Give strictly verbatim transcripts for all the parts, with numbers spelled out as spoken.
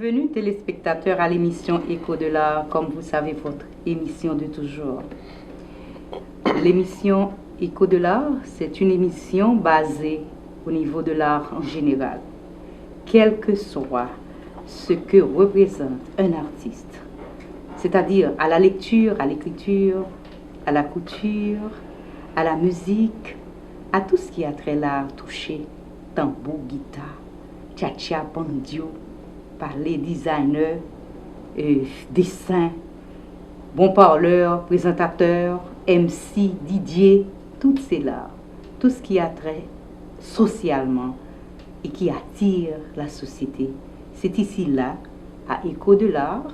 Bienvenue téléspectateurs à l'émission Écho de l'Art, comme vous savez, votre émission de toujours. L'émission Écho de l'Art, c'est une émission basée au niveau de l'art en général, quel que soit ce que représente un artiste, c'est-à-dire à la lecture, à l'écriture, à la couture, à la musique, à tout ce qui a trait l'art touché, tanbou, guitare, tchatcha, banjo, palé, designer, euh, dessin, bon parleur, présentateur, M C, D J, tout cela, tout ce qui a trait socialement et qui attire la société. C'est ici-là, à Écho de l'Art,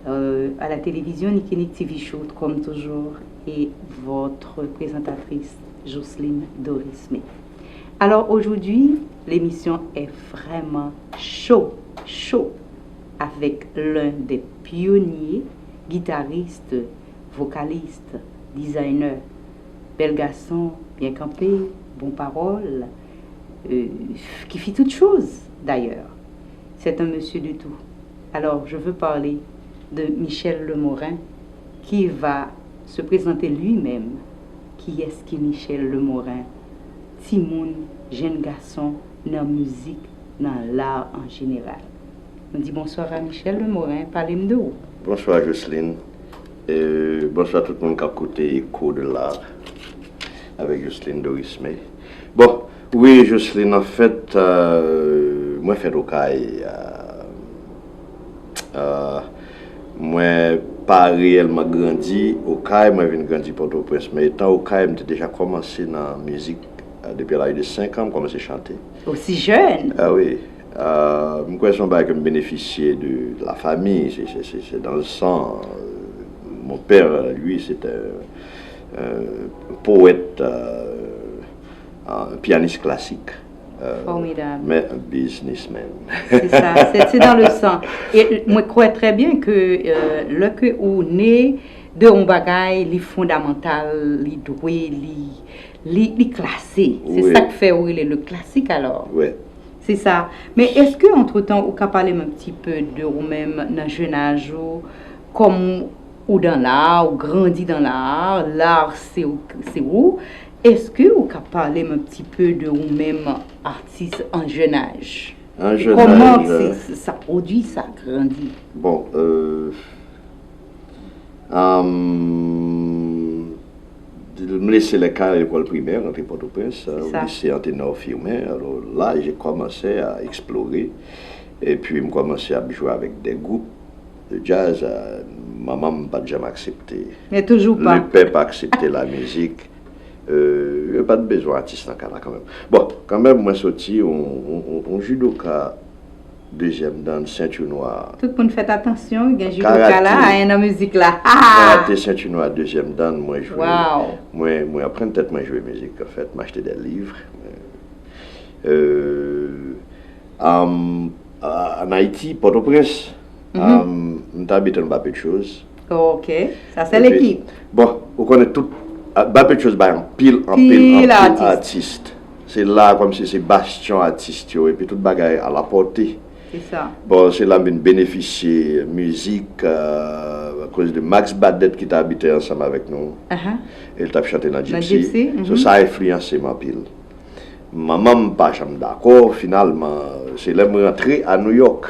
euh, à la télévision Nikinik T V Show, comme toujours, et votre présentatrice, Jocelyne Dorismé. Alors aujourd'hui, l'émission est vraiment chaud, chaud, avec l'un des pionniers, guitariste, vocaliste, designer, bel gason, byen kanpe, bon pawòl, euh, qui fit toute chose d'ailleurs. C'est un monsieur de tout. Alors, je veux parler de Michel Lemorin, qui va se présenter lui-même. Kiyès ki Michel Lemorin? Timoun, jenn gason, nan mizik, nan lar an jeneral. Nou di bonswa a Michel Lemorin, pale m de ou. Bonswa, Jocelyne. E, bonswa tout moun k ap koute Écho de l'Art avèk Jocelyne Dorismé. Bon, wi, Jocelyne, anfèt, euh, mwen fèt Okay. Euh, euh, mwen pa reyèlman grandi Okay, mwen vin grandi Pòtoprens. Men etan Okay, m te deja kòmanse nan mizik, euh, depi laj de senk an, m kòmanse chante. Aussi jeune? Ah wi. Euh, m kwè se yon bagay ke m benefisye de la famille, c'est, c'est, c'est, c'est dans le sang. Euh, mon père, lui, c'était un, un poète, euh, un pianiste classique, euh, Formidable. Mais un businessman. C'est ça, c'est, c'est dans le sang. E mwen kwè trè byen ke, euh, lè ke ou ne de yon bagay, li fondamantal, li dwe, li, li, li klase. Se Wi. Sa k fè ou rele le classique alors. Wi. C'est ça. Men èske, antretan, ou ka pale m un petit peu de ou menm nan jennaj ou, kòm ou dans l'art, ou grandi dans l'art, l'art se ou, se ou. Èske ou ka pale m un petit peu de ou menm, atis an jennaj? An jennaj, kòman euh, se, se, sa pwodui, sa grandi? Bon, euh, Am, m lese lèkay, lekòl primè, rantre Pòtoprens, C'est au ça. Lycée Anténor Firmin. Alors là, j'ai commencé à explorer. Et puis, m kòmanse ap jwe avèk de gwoup de jazz. Euh, manman m pa t janm aksepte. Men toujou pa. Lepè pa aksepte lamizik. Euh, yo pa t bezwen atis nan ka la kanmenm. Bon, kanmenm, mwen soti yon, yon, yon, yon judoka dezyèm dan, senti nwa. Tout moun fèt atansyon, gen judoka la, Karate. Ayen nan mizik la. Karate, senti nwa, dezyèm dan, mwen jwe. Wow. Mwen, mwen aprann tèt mwen jwe mizik, anfèt, m achte de liv. Euh, am, a- ann Ayiti, Pòtoprens, Mhm. am, m te abite nan Bapetchoz. Ok, sa se Epi, lekip. Bon, ou konnen tout, a- Bapetchoz bay anpil, anpil, Pil anpil atis. Atis. Se la, kòmsi se bastyon atis yo, epi tout bagay alapòte. Se sa. Bon, se la m vin benefisye mizik, euh, akoz de Max Badet ki te abite ansanm avèk nou. Ahan. E l t ap chante nan Nan Gypsy. Gypsy, So, mhm. Sa enfliyanse m anpil. Manman m pa janm dakò, finalman, se lè m rantre a New York.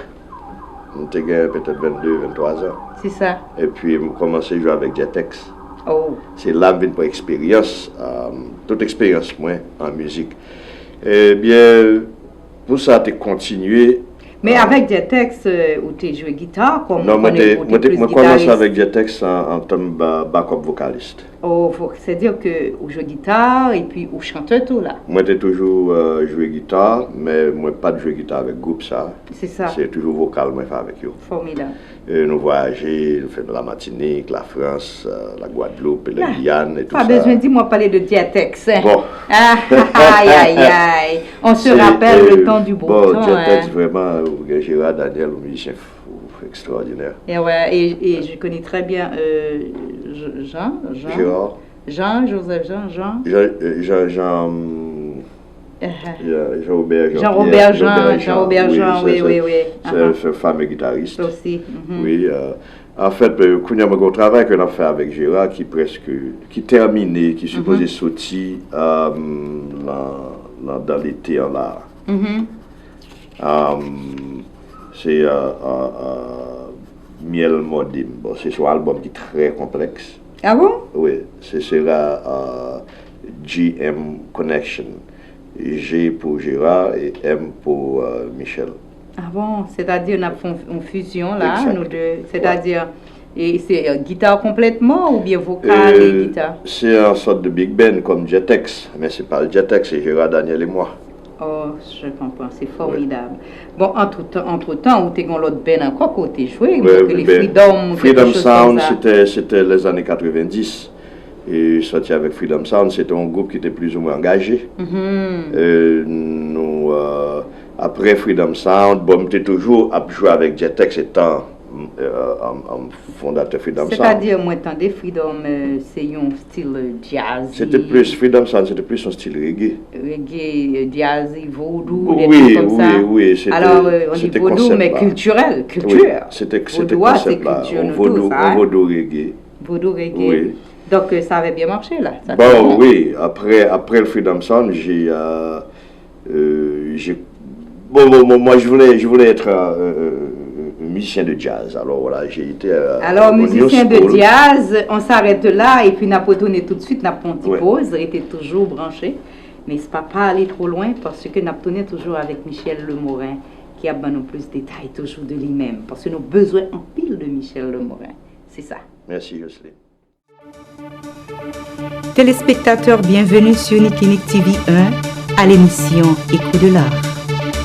M te gen petèt vennde, venntwa zan. Se sa. Epi m kòmanse jwe avèk Jet-X. Oh. Se la m vin pran eksperyans, euh, tout eksperyans mwen an mizik. Ebyen, pou sa te kontinye. Men euh, avèk Jet-X, euh, ou te jwe gita, kòm Non, mwen te, mwen te, mwen kòmanse avèk Jet-X an, an tann ba- backup vokalist. Oh, c'est-à-dire que ou jwe gita epi ou chantè tou la? Mwen te toujou euh, jwe gita, men mwen pa t jwe gita avèk gwoup sa. Se sa. Se toujou vokal mwen fè avèk yo. Formidable. E nou vwayaje, nou fè la Matinik, la Frans, euh, la Gwadloup, la Giyàn, e tou sa. Pa bezwen di m w ap pale de Jet-X. Bon. Ah, ay, ay, ay. On se rappelle le temps du bon temps, hein. Jet-X, vrèman, ou gen Gérard Daniel, yon mizisyen fou, ekstraòdinè. E wè, e, e je connais très bien euh, Jean, Jean, Jean, Joseph Jean, Jean. Jean, euh, Jean, Jean, hum, Jean-Robert Jean, Jean-Robert Jean, Jean-Robert Jean, wi, wi, wi. Se yon fameux guitariste. Osi. Wi. Anfèt, kounye a, mwen gen yon travay ke n ap fè avèk Gérard ki prèske, ki tèmine, ki sipoze soti nan, nan, dan lete an la. Se Myèl Mòde m. Bon, se yon albòm ki trè konplèks. Ah bon? Wi, se sera G M Connection. G pou Gérard e M pou Michel. Ah bon? Sètadi n ap fè yon fizyon la, nou de. Sètadi, e se gita konplètman oubyen vokal e gita? Se yon sòt de big band kòm Jetex, men se pa Jetex, se Gérard, Daniel et moi. Oh, je comprends, c'est formidable. Bon, antretan, antretan, ou te gen lòt band ankò ke w te jwe, ki rele Freedom, Freedom Sound, se te, se te les années quatre-vingt-dix. E sòti avèk Freedom Sound, se te yon gwoup ki te plizoumwen angaje. Nou, apre Freedom Sound, bon, m te toujou ap jwe avèk Jetex etan fondatè Freedom Sound. Sètadi, mwen tande Freedom, se yon stil jazzy. Se te plis, Freedom Sound, se te plis yon stil reggae. Reggae, jazzy, vodou, des trucs comme ça. Wi, wi, wi, se te, se te konsèp la. Alors, on dit vodou, mais culturel, culture. Wi, se te, se te konsèp la. Vodou a, se kilti nou tou, sa. Yon vodou, yon vodou reggae. Vodou reggae. Wi. Donc, euh, ça avait bien marché, là. Bon, wi, après, après le Freedom Sound, j'ai, euh, euh, j'ai, bon, bon, bon, moi, je voulais, je voulais être euh, euh, euh, musicien de jazz. Alors voilà, j'ai été euh, Alors, au New School. Alors, musicien de jazz, on s'arrête là et puis n ap retounen tout de suite, n ap pran yon ti poz, rete toujou branche. Men se pa, pa ale twò lwen, paske n ap tounen toujou avèk Michel Lemorin, ki ap ban nou plis detay toujou de li menm, paske nou bezwen anpil de Michel Lemorin. Se sa. Merci, Jocelyne. Téléspectateurs, bienvenue sur Nikinik T V un à l'émission Écho de l'art.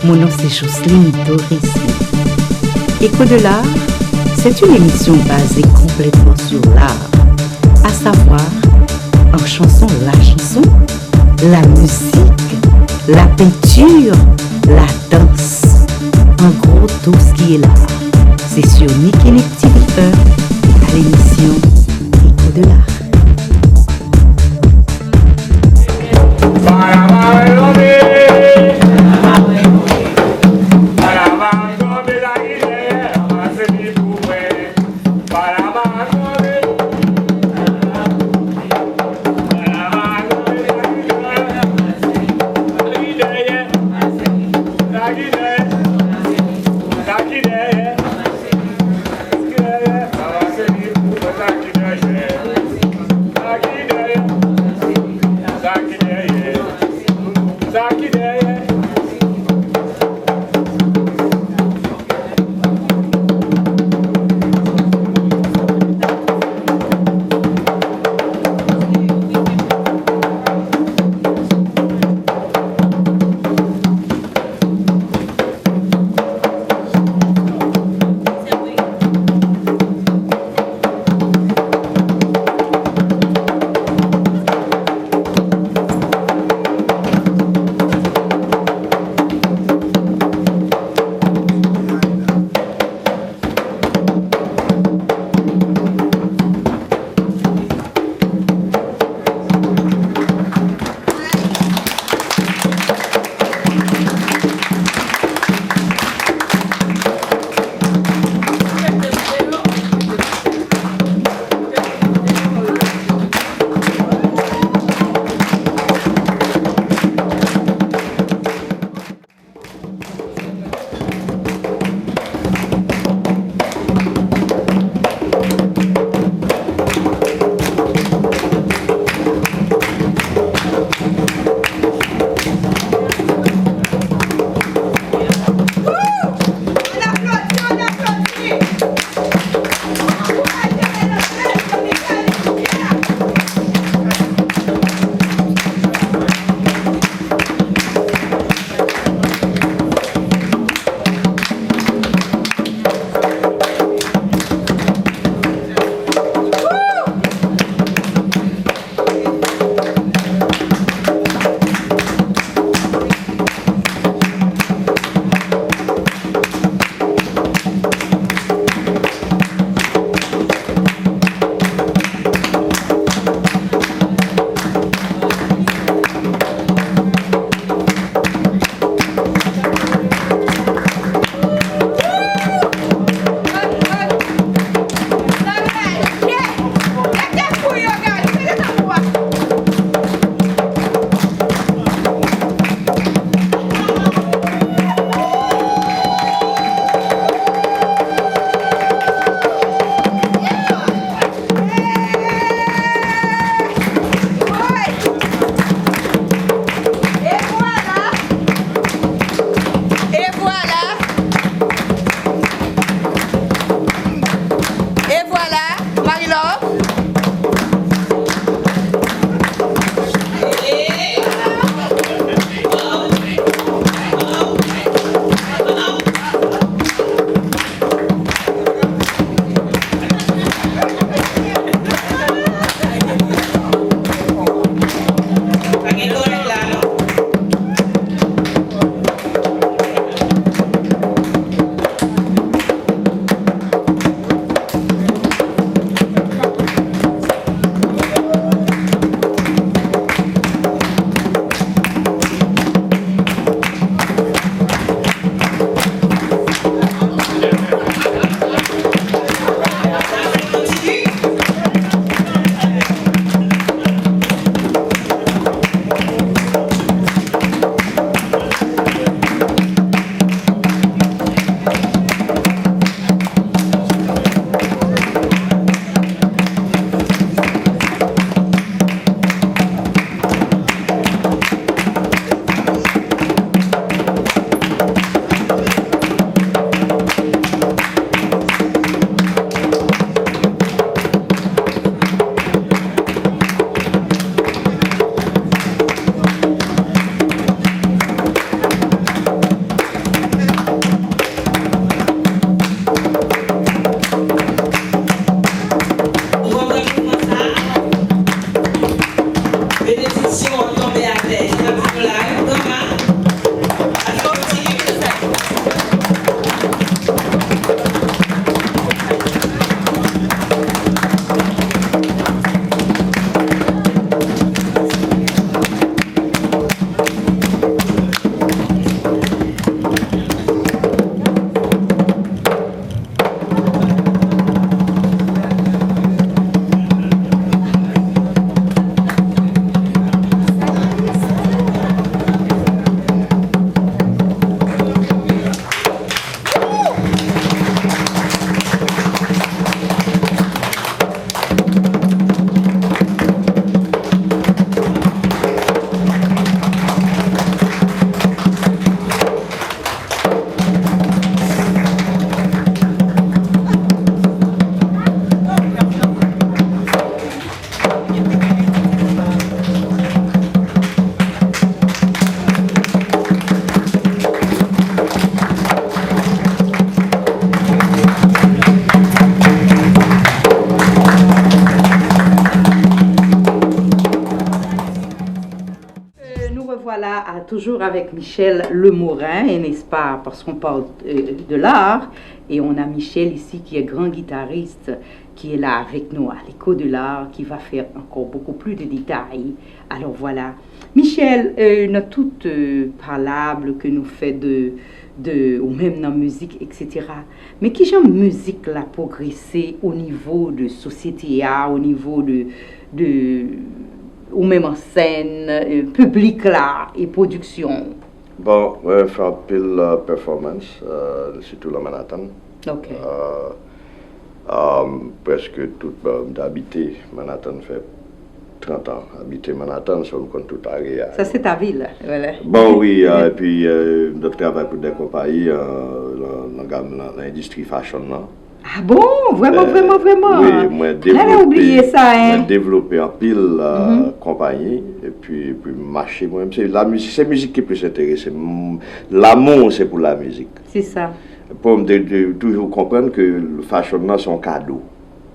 Mon nom c'est Jocelyne Doris. Écho de l'art, c'est une émission basée complètement sur l'art, à savoir en chanson, la chanson, la musique, la peinture, la danse. En gros, tout ce qui est là, c'est sur Nikinik T V un à l'émission Écho de l'art. Euh, nous revoilà à, toujours avec Michel Lemorin, n'est-ce pas, parce qu'on parle euh, de l'art, et on a Michel ici qui est grand guitariste, qui est là avec nous à l'écho de l'art, qui va faire encore beaucoup plus de détails. Alors voilà. Michel, euh, nan tout euh, palab ke nou fè de, de, ou menm nan mizik, et cetera. Men kijan mizik la pwogrese o nivo de sosyete a, o nivo de, de ou menm an sèn, euh, piblik la e pwodiksyon? Bon, mwen fè anpil euh, performance, euh, sitou nan Manhattan. Ok. Euh, um, prèske tout, bon, m te abite Manhattan fè trant an. Abite Manhattan, so m konn tout area. Ça, c'est ta ville, voilà. Bon, wi, euh, epi euh, m t ap travay pou de konpayi euh, nan, nan gam nan, nan endistri fashion nan. Ah bon? Vrèman, vrèman, vrèman? Wi, mwen Lè la oubliye devlope, sa, hein? Mwen devlope anpil euh, konpayi, epi, epi m mache mwen menm. Se la mizik, se mizik ki plis enterese m. Lanmou se pou la mizik. Se sa. Pou m te, te toujou konprann ke fashion nan se yon kado.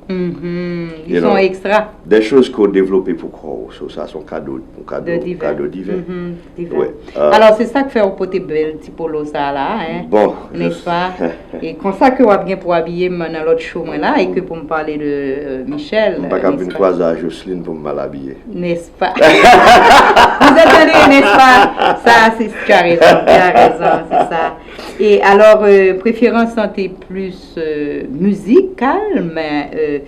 Mhm. You Ils sont know. Extra. Des choses ke w devlope pou kò w, so sa se yon kado, yon kado, De divin. Kado divin. Mhm, divin. Wi, euh, Alors, c'est ça qui fait w pote bèl ti polo sa la, hein? Bon, N'est-ce pas? E konsa ke w ap gen pou abiye m nan lòt show mwen la, e ke pou m pale de euh, Michel, m pa ka n'est-ce vin pas? Kwaze a Jocelyne pou m mal abiye. N'est-ce pas? Vous entendez, n'est-ce pas? Ça, c'est, tu as raison, tu as raison, c'est ça. Et alors, euh, préférence santé plus euh, musical, men euh,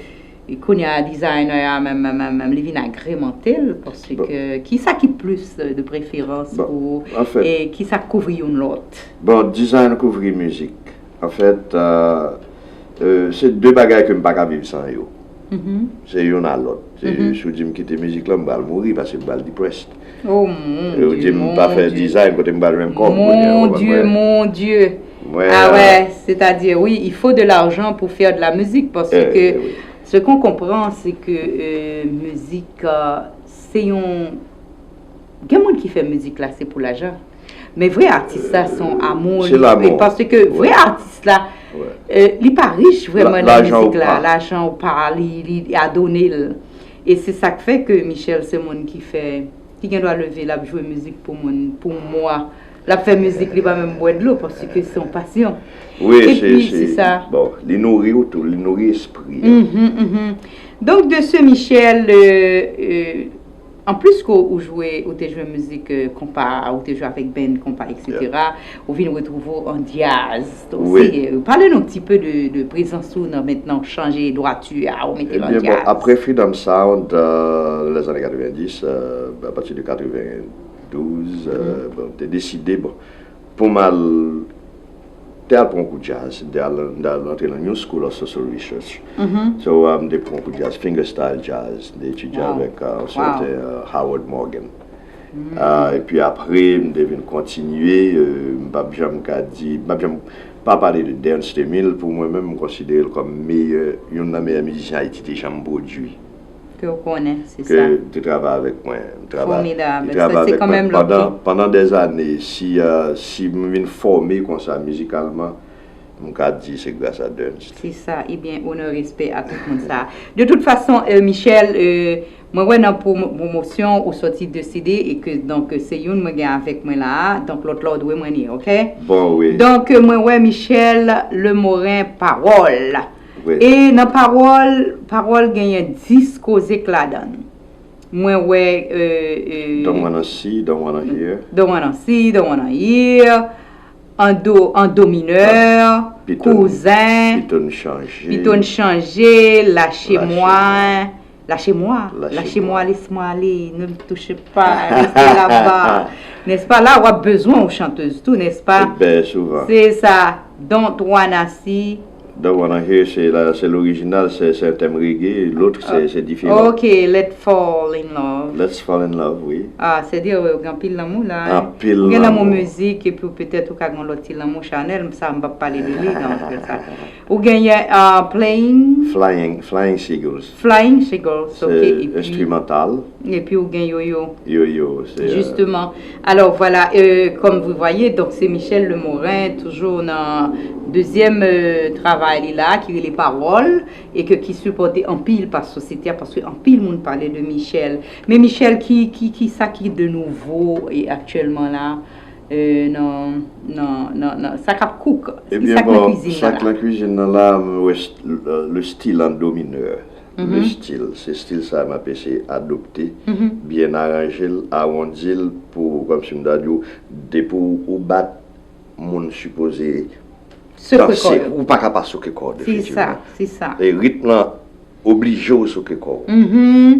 kounye a designer a menm, menm, menm, menm, li vin agremantel, paske ki sa ki plis euh, de préférence Bon, pou ou, anfèt- e ki sa k kouvri youn lòt? Bon, design kouvri mizik. Anfèt, euh, euh, se de bagay ke m pa ka viv san yo. Mhm. Se youn a lòt. Se, Mhm. Si w di m kite mizik la, m pral mouri, paske m pral depressed. Oh mon E w di Dieu, m pa mon fè Dieu. Design, kote m pral jwenn kòb kounye a, Mon ou konprann Dieu, mwen? Mon Dieu. Mwen, Ah euh, ouais, c'est-à-dire, oui, il faut de l'argent pour faire de la musique, parce Eh, que eh oui. ce qu'on comprend, c'est que euh, musique, euh, c'est un... Gen moun ki fè mizik la, se pou lajan. Men vrè atis la, se yon amour. Se lanmou. Paske vrè atis la, Ouais. euh, li pa rich vrèman La- nan lajan ou mizik la. pa. Lajan ou pa, li, li adone l. E se sa k fè ke Michel se moun ki fè, ki gen dwa leve, l ap jwe mizik pou moun, pou mwa. L ap fè mizik, li pa menm bwè dlo, paske se yon pasyon. Wi, E se, pi, se, se sa. Bon, li nouri w tou, li nouri espri a. Mhm, mhm. Donk, de ce Michel, euh, euh, an plis ke ou jwe, ou te jwe mizik euh, konpa, ou te jwe avèk band konpa, et cetera, ou vin retwouve w an djaz. Donk, Wi. Se, euh, pale nou un petit peu de, de prezans ou nan mentnan, ou chanje dwati a, ou mete l an Ebyen, bon, djaz. Apre Freedom Sound, euh, nan lèzane katrevenndis, euh, apati de katrevendouz, euh, bon, m te deside, bon, pou m al, te al pran kou djaz, m te al, m te al antre nan New School of Social Research. So, euh, m te pran kou djaz, fingerstyle jazz, m te etidye Wow. Avèk euh, yon Wow. sèten euh, Howard Morgan. Ah, epi apre, m te vin kontinye, euh, m p ap janm ka di, m p ap janm pa pale de Dernst Emile, pou mwen menm, m konsidere l kòm meyè, youn nan meyè mizisyen Ayiti te janm pwodui. Ke w konnen, se Ke sa. Te travay avèk mwen. M travay, Formidable. Li travay Sa, se avèk kanmenm mwen pandan, lòt ki- pandan dèzane. Si, euh, si m vin fòme konsa mizikalman, m ka di se gras a Dernst. Se sa, ebyen, onè, respè a tout moun sa. De tout fason, euh, Michel, euh, mwen wè nan pwomo- pwomosyon ou sòti de C D e ke, donk, se youn mwen gen avèk mwen la a, donk lòt la ou dwe mwen li, ok? Bon, wi. Donk, euh, mwen wè Michel Lemorin Pawòl. Wi. E nan Pawòl, Pawòl genyen dis koze k ladan l. Mwen wè, euh, euh, Don't wanna see, don't wanna hear. Don't wanna see, don't wanna hear. An do, an do minè, Pito n- kouzen, Pito n chanje. Pito n chanje, lache Lache mwa, lache mwa, Lache lache mwa, mwa. Laisse-moi aller, ne me touche pas, reste là-bas. N'est-ce pas? La, w ap bezwen yon chantèz tou, n'est-ce pas? Ben, souvan. Se sa, Don't wanna see, The One I Hear, se la, se l'original, se, se un thème reggae, l'autre, se, se différent. Ok, Let Fall in Love. Let's Fall in Love, wi. Ah, c'est dire, wi, ou gen anpil lanmou la. Anpil lanmou. Ou gen lanmou mizik, epi petèt ou ka gen lòt ti lanmou chanèl, sa m p ap pale de li nan sa. Ou genyen uh, Playing. Flying, Flying Seagulls. Flying Seagulls, ok. Se enstrimantal. Epi ou gen Yoyo. Yoyo, se. Justement. Alors voilà, euh, comme vous voyez, donc c'est Michel Lemorin, toujours dans deuxième euh, travail là, qui est les paroles, et que qui supportait anpil par société, parce que anpil moun parlait de Michel. Mais Michel, qui, qui, qui ça qui de nouveau et actuellement là, euh, non, non, non, non, ça cap cook. Ebyen bon, sa k nan kwizin nan la, mwen wè le style en do mineur. Le style, se stil sa m ap eseye adopte, byen aranje l, awondi l pou, kòmsi m ta di w, depi w bat, moun sipoze danse, ou pa ka pa souke kò w definitivman. E ritm lan oblije w souke kò w.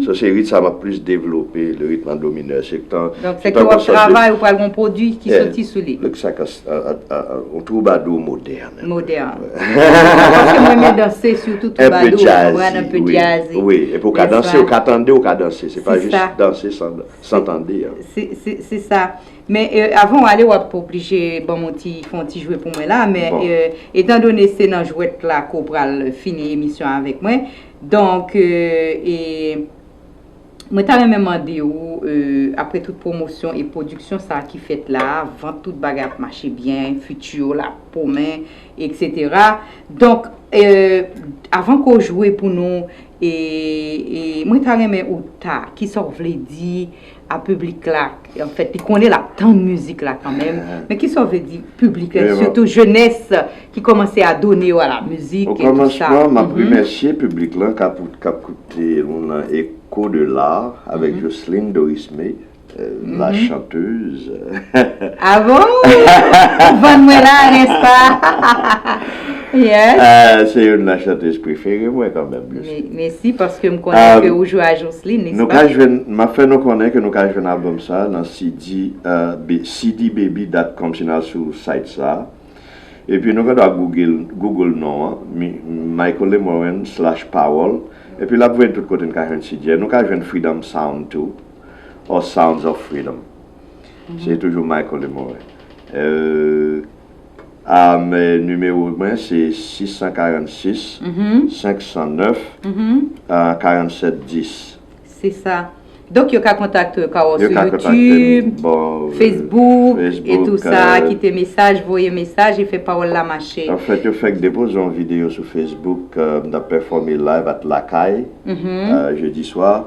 So se ritm sa m ap plis devlope, le ritm en do mineur. Se tan. Donk se ke w ap travay, ou pral gen yon pwodui ki soti sou li. Look sa ka yon twoubadou modèn. Modèn. Paske mwen renmen danse, sitou twoubadou, ou konprann, un peu jazzy. Wi, epi ou ka danse, ou ka tande, ou ka danse. Se pa jis danse san, san tande. Se sa. Men avan w ale, w ap oblije ban m yon ti, fè yon ti jwe pou mwen la. Men etandone se nan jwèt la ke w pral fini emisyon avèk mwen. Donk, e, Mwen ta renmen mande w, euh, apre tout pwomosyon e pwodiksyon sa a ki fèt la, vant tout bagay ap mache byen, fiti w la pwomen, etsetera. Donk, euh, avan ke w jwe pou nou, e, e mwen ta renmen ou ta, kisa w vle di a piblik la? Anfèt, li konnen l ap tann mizik la kanmenm, men kisa w vle di piblik la, sitou jenès ki kòmanse a done yo a la mizik e tou sa? Okòmansman, m ap remèsye piblik la k ap, k ap koute nou nan Echo de l'Art avec Jocelyne Dorismé, euh, la chanteuse. Ah bon? Ou vann mwen la, n'est-ce pas? Yes. Euh, se youn nan chantèz prefere mwen kanmenm. Mèsi, paske m konnen ke ou jwe a Jocelyne, n'est-ce pas? Nou ka jwenn, m ap fè nou konnen ke nou ka jwenn albòm sa nan C D, euh, B-, C D baby dot com, si n al sou site sa. Epi nou gen dwa Google, Google non an, Michael Lemorin slash Pawòl. Epi l ap voye n tout kote n ka jwenn C D a. Nou ka jwenn Freedom Sound tou, or Sounds of Freedom. Se toujou Michael Lemorin. Euh, a, men nimewo mwen se sis san karannsis, senk san nèf, karannset dis. Se sa. Donk, yo ka kontakte w, ka wè w sou YouTube, Facebook, e tou sa, kite mesaj, voye mesaj e fè pawòl la mache. Anfèt, yo fèk depoze yon videyo sou Facebook, euh, m t ap pèfòme live at Lakay, euh, jedi swa,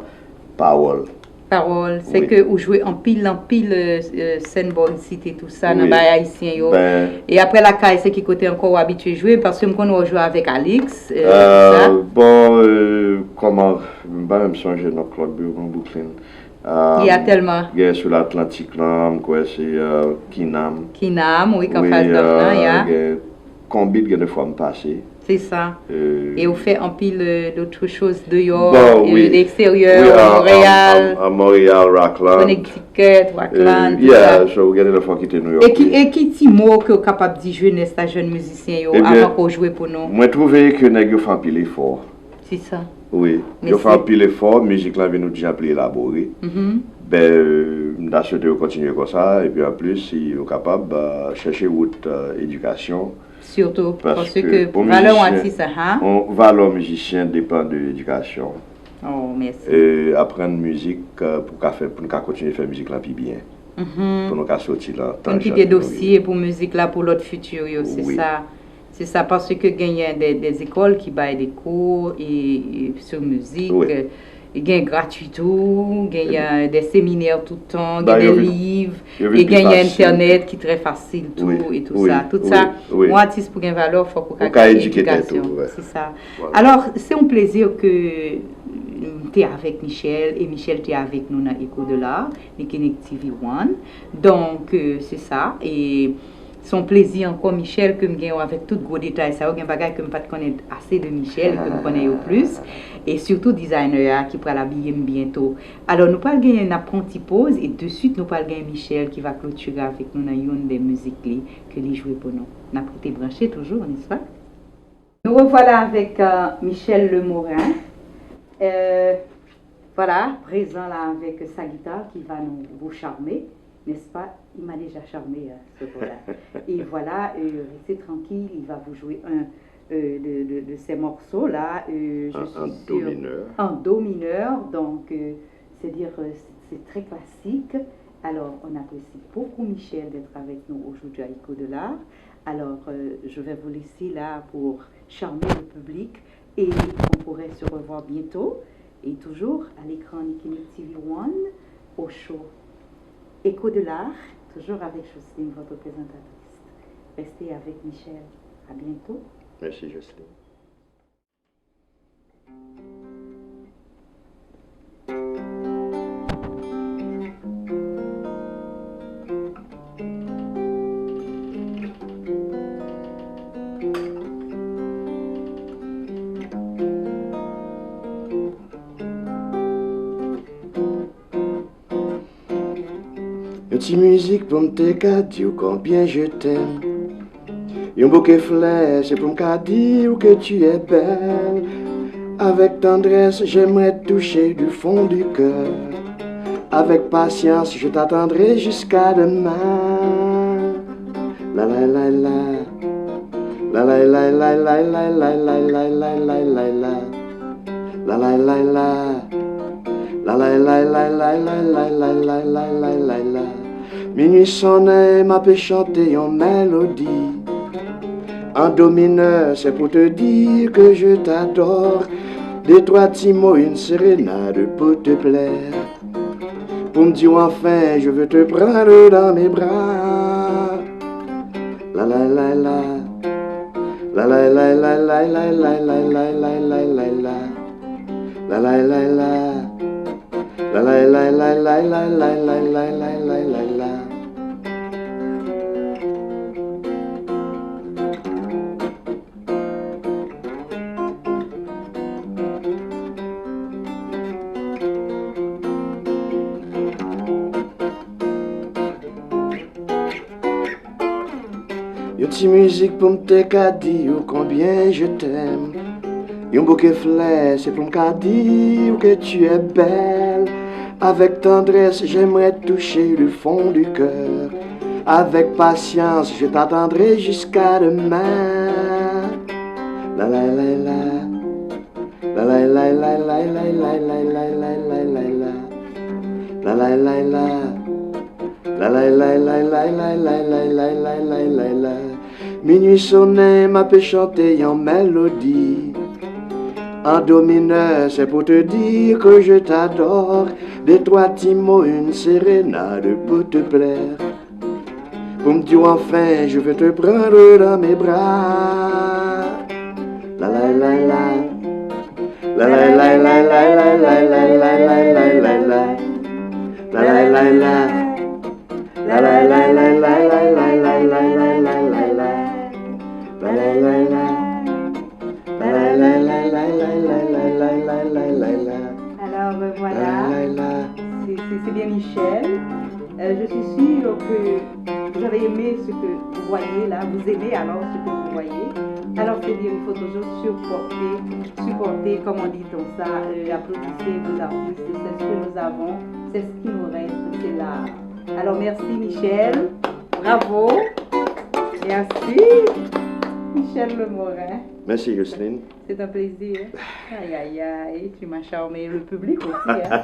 Pawòl. Pawòl, se ke ou jwe anpil, anpil, euh, sèn bò isit e tou sa nan bay ayisyen yo. E apre Lakay, se ki kote ankò w abitye jwe? Paske m konn wè w jwe avèk Alix, euh, tou sa. Bon, euh, kòman, m pa menm sonje non klèb yo nan Brooklyn. Y a tèlman. Gen sou Latlantik lan, m kwè se, euh, Kinam. Kinam, wi, k anfas dòm nan, ya. Gen Konbit, gen de fwa m pase. Se sa. E ou fè anpil, euh, d'autres choses deyò, euh, l'extérieur, Montréal, Montréal, Rockland. Connecticut, Rockland, tou sa. Yeah, so gen de fwa kite New York. E ki, e ki ti mo ke w kapab di jenès la, jèn mizisyen yo, avan ke w jwe pou nou? Mwen twouve ke nèg yo fè anpil efò. Se sa. Wi, yo fè anpil efò, mizik lan vin yon jan pli elabore. Ben, m ta swete yo kontinye konsa, epi anplis, si yo kapab, euh, chèche wout, euh, edikasyon. Sitou, paske valè yon atis, aha. Yon valè yon mizisyen depann de edikasyon. Oh, mèsi. E aprann mizik, euh, pou ka fè, pou n ka kontinye fè mizik lan pi byen. Pou nou ka soti nan tan jan ke nou ye. Pou n kite dosye pou mizik la, pou lòt fiti yo, se sa. Se sa, paske genyen de, de lekòl ki bay de kou e, e sou mizik. E gen gratwi tou, genyen de seminè tout tan, gen de liv, e genyen entènèt ki trè fasil tou, e tou sa. Tout sa, yon atis pou gen valè, fòk ou ka gen edikasyon. Se sa. Alò, se yon plezi ke m te avèk Michel, e Michel te avèk nou nan Echo de l'Art, Nikinik T V One. Donk, se sa. E Se yon plezi ankò, Michel, ke m gen w avèk tout gwo detay sa yo. Gen bagay ke m pa t konnen ase de Michel e ke m konnen yo plis. E sitou dizayner a ki pral abiye m byento. Alò, nou pral genyen, n ap pran yon ti poz e deswit nou pral genyen Michel ki va klotire avèk nou nan youn de mizik li ke li jwe pou nou. N ap rete branche toujou, n'est-ce pas? Nous revoilà avec euh, Michel Lemorin. Euh, voilà, présent là avec sa guitare qui va nous vous charmer, n'est-ce pas? Il m'a déjà charmé, hein, ce gars-là. Et voilà, euh, restez tranquille, il va vous jouer un euh, de, de, de ces morceaux-là. Euh, je en, suis en do sûre, mineur. En do mineur, donc euh, c'est-à-dire euh, c'est très classique. Alors, on apprécie beaucoup Michel d'être avec nous aujourd'hui à Écho de l'Art. Alors, euh, je vais vous laisser là pour charmer le public et on pourrait se revoir bientôt. Et toujours à l'écran Nikinik T V One, au show Écho de l'Art, toujours avec Jocelyne, votre présentatrice. Restez avec Michel. À bientôt. Merci, Jocelyne. Yon ti mizik pou m te ka di w konbyen je t'aime. Yon bouke flè, se pou m ka di w que tu es belle. Avec tendresse, j'aimerais te toucher du fond du cœur. Avec patience, je t'attendrai jusqu'à demain. La la la la. La la la la la la la la la la la la la. La la la la. La la la la la la la la la la la la. Minui sonnen, m ape chante yon mélodie. En do mineur, c'est pour te dire que je t'adore. Deux, trois petits mots, une sérénade pour te plaire. Pou m di w anfen, je veux te prendre dans mes bras. La la la la. La la la la la la la la la la la la. La la la la. La la la la la la la la la la la la. Yon ti mizik pou m te ka di w konbyen je t'aime. Yon bouke flè, se pou m ka di w que tu es belle. Avec tendresse, j'aimerais te toucher du fond du cœur. Avec patience, je t'attendrai jusqu'à demain. La la la la. La la la la la la la la la la la la la. La la la la. La la la la la la la la la la la la la. Minui sonnen, m ape chante yon mélodie. En do mineur, c'est pour te dire que je t'adore. Deux, trois petits mots, une sérénade pour te plaire. Pou m di w anfen, je veux te prendre dans mes bras. La la la la. La la la la la la la la la la la la la. La la la la. La la la la la la la la la la la la la. La la la la. La la la la la la la la la la la la. Alors, euh, voilà. La la la. C'est, c'est, c'est bien Michel. Euh, je suis sûre que vous avez aimé ce que vous voyez là. Vous aimez alors ce que vous voyez. Alors, c'est dire, il faut toujours supporter, supporter, comme on dit dans ça, euh, applaudissez vos artistes. C'est ce que nous avons, c'est ce qui nous reste, c'est l'art. Alors, merci Michel. Bravo. Merci. Michel Lemorin. Merci, Jocelyne. C'est un plaisir. Aïe, aïe, aïe. Tu m'as charmé. Le public aussi, hein.